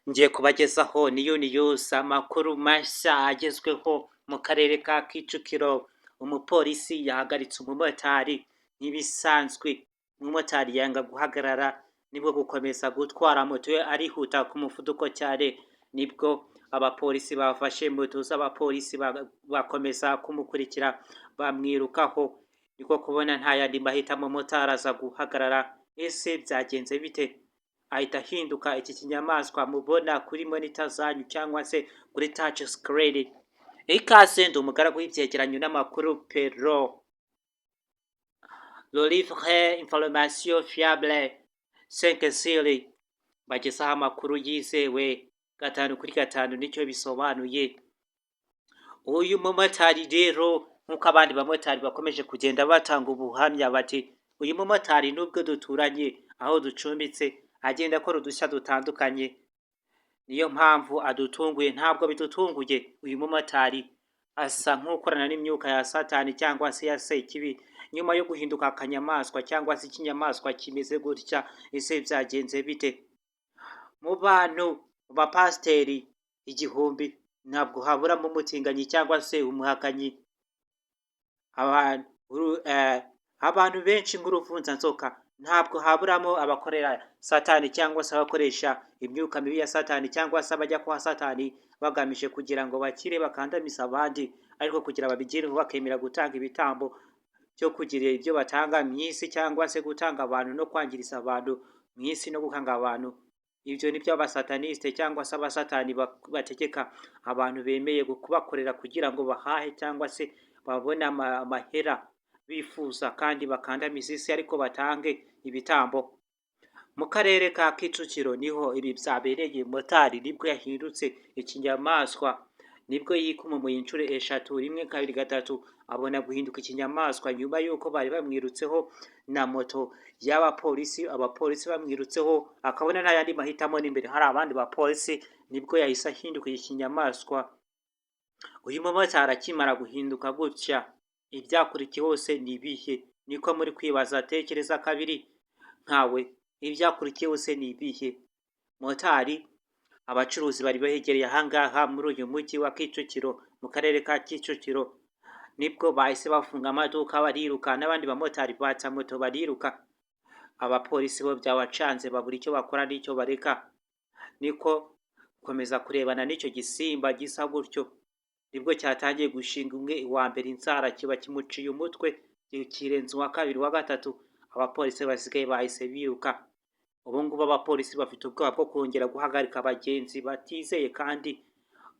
Ngiye kubagezaho niyo news, amakuru mashya agezweho mu karere ka Kicukiro. Umupolisi yahagaritse umumotari nk'ibisanzwe, umumotari yanga guhagarara, nibwo gukomeza gutwara moto ye arihuta ku muvuduko cyane, nibwo abapolisi bafashe moto z'abapolisi bakomeza kumukurikira bamwirukaho, niko kubona nta yandi mahitamo, motari aza guhagarara. Ese byagenze bite? Ahita ahinduka iki kinyamaswa mubona kuri monitor zanyu cyangwa se kuri touch screen. Ikaze, ndi umugaragu w'ibyegeranyo n'amakuru Pero le livre information fiable 5 siri, bagezaho amakuru yizewe 5 kuri 5, nicyo bisobanuye. Uyu mumotari rero, nk'uko abandi bamotari bakomeje kugenda batanga ubuhamya, bati uyu mumotari nubwo duturanye aho ducumbitse, agenda akora udushya dutandukanye, niyo mpamvu adutunguye. Ntabwo bidutunguye, uyu mumotari asa nk'ukorana n'imyuka ya Satani cyangwa se ya Sekibi, nyuma yo guhinduka akanyamaswa cyangwa se ikinyamaswa kimeze gutya. Ese byagenze bite? Mu bantu, mu bapasiteri 1000, ntabwo haburamo umutinganyi cyangwa se umuhakanyi. Abantu benshi nk'uruvunjanzoka, ntabwo haburamo abakorera Satani cyangwa se abakoresha imyuka mibi ya Satani cyangwa se abajya kwa Satani bagamije kugira ngo bakire, bakandamiza abandi, ariko kugira babigereho bakemera gutanga ibitambo byo kugira ibyo batanga mu isi, cyangwa se gutanga abantu no kwangiriza abantu mu isi no gukanga abantu. Ibyo ni byo abasataniste cyangwa se abasatani bategeka abantu bemeye kubakorera kugira ngo bahahe cyangwa se babone amahera bifuza, kandi bakandamiza isi ariko batange ibitambo. Mu karere ka Kicukiro niho ibi byabereye. Motari nibwo yahindutse ikinyamaswa, nibwo yikumumuye inshuro eshatu, rimwe, kabiri, gatatu, abona guhinduka ikinyamaswa nyuma y'uko bari bamwirutseho na moto y'abapolisi. Abapolisi bamwirutseho akabona nta yandi mahitamo, n'imbere hari abandi bapolisi, nibwo yahise ahinduka ikinyamaswa. Uyu mumotari akimara guhinduka gutya, ibyakurikiye hose ni ibihe? Niko muri kwibaza. Tekereza kabiri nkawe, ibyakurikiye hose ni ibihe? Motari, abacuruzi bari begereye ahangaha muri uyu mujyi wa Kicukiro, mu karere ka Kicukiro, nibwo bahise bafunga amaduka bariruka, n'abandi bamotari batsa moto bariruka. Abapolisi bo byabacanze, babura icyo bakora n'icyo bareka, niko gukomeza kurebana n'icyo gisimba gisa gutyo. Nibwo cyatangiye gushinga umwe wa mbere inzara, kiba kimuciye umutwe, kirenze uwa kabiri, uwa gatatu. Abapolisi basigaye bahise biruka. Ubu ngubu abapolisi bafite ubwoba bwo kongera guhagarika abagenzi batizeye kandi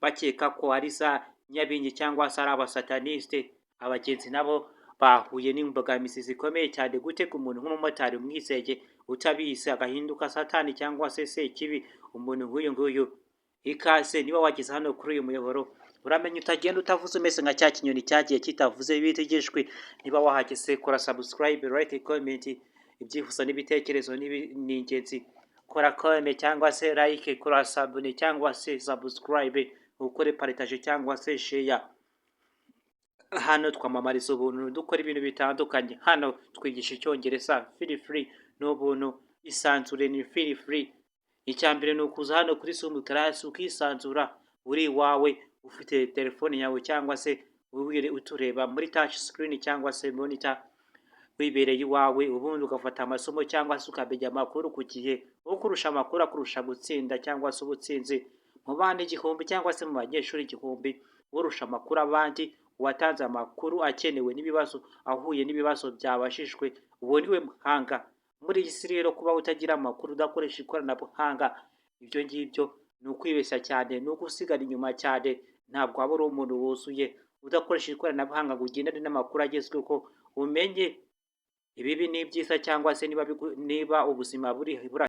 bakeka ko ari za nyabingi cyangwa se ari abasataniste. Abagenzi nabo bahuye n'imbogamizi zikomeye cyane, gutega umuntu nk'umumotari umwizeye utabizi agahinduka Satani cyangwa se Sekibi, umuntu nk'uyu nguyu. Ikaze, niba wageze hano kuri uyu muyoboro, uramenye utagenda utavuze, umeze nka cya kinyoni cyagiye kitavuze bita igishwi. Niba wahageze, kora subscribe, like, comment. Ibyifuzo n'ibitekerezo ni ingenzi. Kora comment cyangwa se like, kora s'abonner cyangwa se subscribe, ukore partage cyangwa se share. Hano twamamariza ubuntu, dukora ibintu bitandukanye. Hano twigisha Icyongereza free free, ni ubuntu, isanzure, ni free free. Icya mbere ni ukuza hano kuri Zoom class ukisanzura uri iwawe, ufite telefone yawe cyangwa se utureba muri touch screen cyangwa se monitor, wibereye iwawe, ubundi ugafata amasomo cyangwa se ukamenya amakuru ku gihe. Ukurusha amakuru akurusha gutsinda cyangwa se ubutsinzi. Mu bana 1000 cyangwa se mu banyeshuri 1000, urusha amakuru abandi, uwatanze amakuru akenewe n'ibibazo, ahuye n'ibibazo byabajijwe, uwo niwe muhanga. Muri iyi si rero, kuba utagira amakuru, udakoresha ikoranabuhanga, ibyo ngibyo ni ukwibeshya cyane, ni ugusigara inyuma cyane. Ntabwo waba uri umuntu wuzuye udakoresha ikoranabuhanga ngo ugendane n'amakuru agezweho, umenye ibibi n'ibyiza, cyangwa se niba ubuzima buri